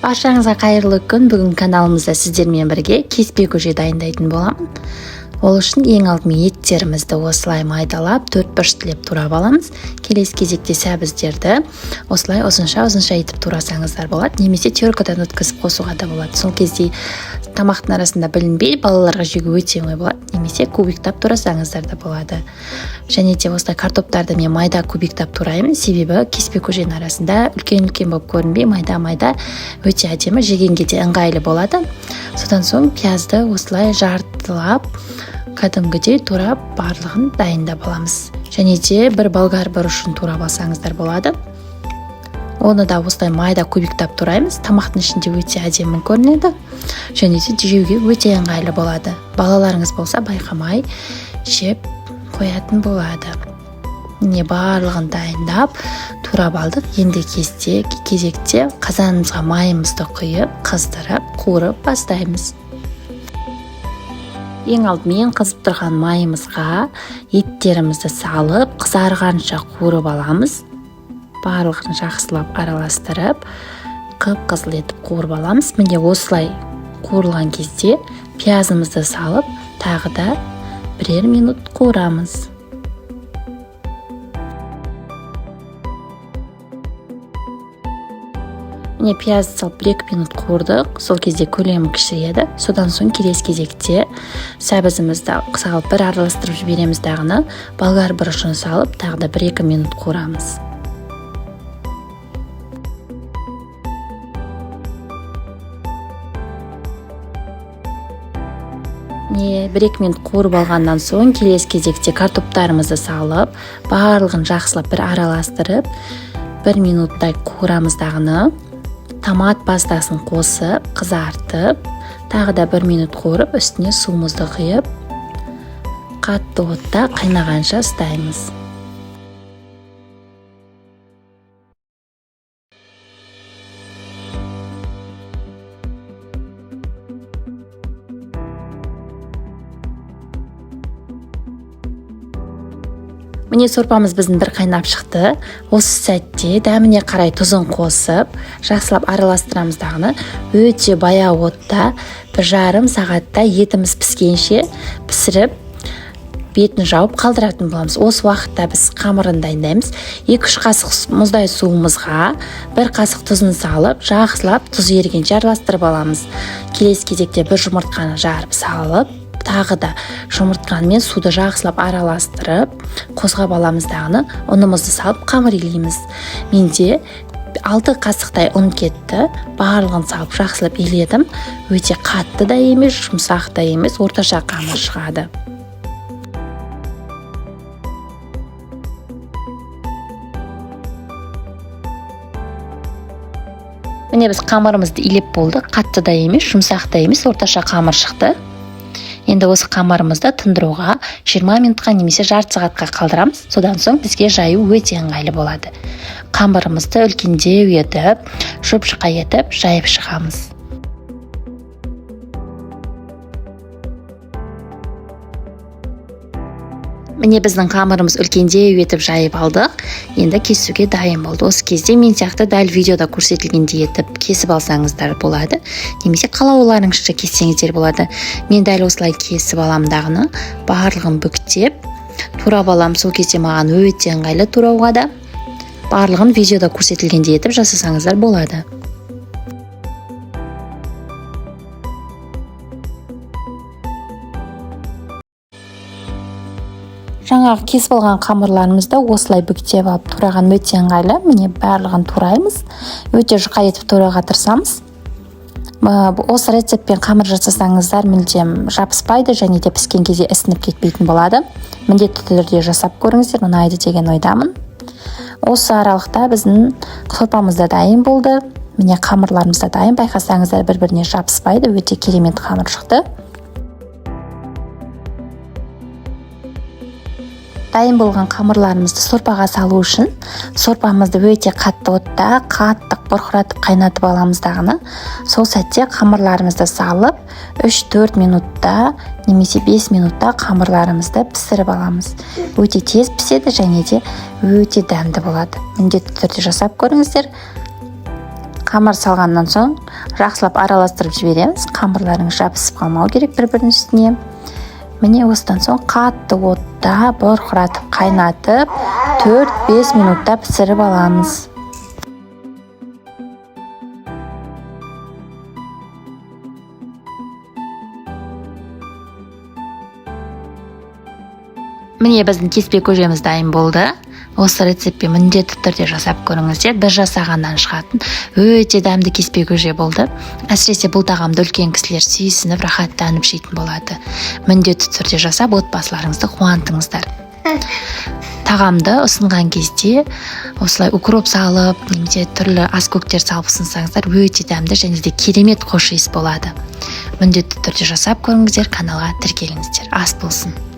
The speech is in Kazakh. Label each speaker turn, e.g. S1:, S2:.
S1: Баршаңызға қайырлы күн. Бүгін каналымызда сіздермен бірге кеспе көже дайындайтын боламын. Ол үшін ең алдымен еттерімізді осылай майдалап, төрт бұрыштылеп турап аламыз. Келесі кезекте сәбіздерді осылай ұзынша-ұзынша етіп турасаңыздар болады, немесе теркадан өткізіп қосуға да болады. Сол кезде тамақтың арасында білінбей, балаларға жеуге өте оңай болады, немесе кубиктап турасаңыздар да болады. Және де осылай картоптарды мен майда кубиктап тураймын, себебі кеспе көженің арасында үлкен-үлкен болып көрінбей, майда-майда өте әдемі, жегенге де ыңғайлы болады. Содан соң пиязды осылай жартылап, кәдімгідей турап, барлығын дайындап аламыз. Және де бір болгар бұрышын турап алсаңыздар болады. Оны да осылай майда кубиктап тураймыз. Тамақтың ішінде өте әдемі көрінеді. Және де жеуге өте ыңғайлы болады. Балаларыңыз болса байқамай жеп қоятын болады. Міне, барлығын дайындап турап алдық. Енді кезекте қазанымызға майымызды құйып, қыздырып, қуырып бастаймыз. Ең алдымен қызып тұрған майымызға еттерімізді салып, қызарғанша қуырып аламыз. Барлығын жақсылап араластырып, қып-қызыл етіп қуырып аламыз. Міне, осылай қуырылған кезде пиязымызды салып, тағы да бірер минут қуырамыз. Міне, пиязды салып 1-2 минут қуырдық. Сол кезде көлемі кішірейді. Содан соң келесі кезекте сәбізімізді салып бір араластырып жібереміз дағыны, болгар бұрышын салып, тағы да 1-2 минут қуырамыз. Міне, 1-2 минут қуырып алғаннан соң келесі кезекте картоптарымызды салып, барлығын жақсылап бір араластырып, 1 минуттай қуырамыз дағыны, томат пастасын қосып, қызартып, тағы да 1 минут қуырып, үстіне суымызды құйып, қатты отта қайнағанша ұстаймыз. Міне, сорпамыз біздің бір қайнап шықты. Осы сәтте дәміне қарай тұзын қосып, жақсылап араластырамыз дағыны, өте баяу отта 1,5 сағатта етіміз піскенше пісіріп, бетін жауып қалдыратын боламыз. Осы уақытта біз қамырын дайындаймыз. 2-3 қасық мұздай суымызға 1 қасық тұзын салып, жақсылап тұз ерігенше араластырып аламыз. Келесі кезекте 1 жұмыртқаны жарып салып, тағы да жұмыртқамен суды жақсылап араластырып, қозғап аламыз дағыны, ұнымызды салып қамыр илейміз. Менде 6 қасықтай ұн кетті. Барлығын салып жақсылап иледім. Өте қатты да емес, жұмсақ та емес, орташа қамыр шығады. Міне, біз қамырымызды илеп болдық. Қатты да емес, жұмсақ та емес, орташа қамыр шықты. Енді осы қамырымызды тындыруға 20 минутқа немесе жарты сағатқа қалдырамыз. Содан соң бізге жаю өте ыңғайлы болады. Қамырымызды үлкендеу етіп, жұп-жұқа етіп жайып шығамыз. Міне, біздің қамырымыз үлкендеу етіп жайып алдық. Енді кесуге дайын болды. Осы кезде мен сияқты дәл видеода көрсетілгендей етіп кесіп алсаңыздар болады, немесе қалауларыңызша кессеңіздер болады. Мен дәл осылай кесіп алам дағыны, барлығын бүктеп турап алам. Сол кезде маған өте ыңғайлы турауға да. Барлығын видеода көрсетілгендей етіп жасасаңыздар болады. Жаңағы кесіп алған қамырларымызды осылай бүктеп алып тураған өте ыңғайлы. Міне, барлығын тураймыз. Өте жұқа етіп турауға тырысамыз. Осы рецептпен қамыр жасасаңыздар мүлдем жабыспайды және де піскен кезде ісініп кетпейтін болады. Міндетті түрде жасап көріңіздер, ұнайды деген ойдамын. Осы аралықта біздің сорпамыз да дайын болды. Міне, қамырларымыз да дайын. Байқасаңыздар, бір-біріне жабыспайды. Өте керемет қамыр шықты. Дайын болған қамырларымызды сорпаға салу үшін сорпамызды өте қатты отта қатты бұрқыратып қайнатып аламыз дағыны. Сол сәтте қамырларымызды салып, 3-4 минутта немесе 5 минутта қамырларымызды пісіріп аламыз. Өте тез піседі және де өте дәмді болады. Міндетті түрде жасап көріңіздер. Қамыр салғаннан соң жақсылап араластырып жібереміз. Қамырларыңыз жабысып қалмау керек бір-бірінің үстіне. Міне, осыдан соң қатты отта бұрқыратып қайнатып, 4-5 минутта пісіріп аламыз. Міне, біздің кеспе көжеміз дайын болды. Осы рецептпен міндетті түрде жасап көріңіздер. Бір жасағаннан шығатын өте дәмді кеспе көже болды. Әсіресе бұл тағамды үлкен кісілер сүйсініп, рахаттанып жейтін болады. Міндетті түрде жасап, отбасыларыңызды қуантыңыздар. Тағамды ұсынған кезде осылай укроп салып немесе түрлі аскөктер салып ұсынсаңыздар, өте дәмді және де керемет хош иіс болады. Міндетті түрде жасап көріңіздер, каналға тіркеліңіздер. Ас болсын!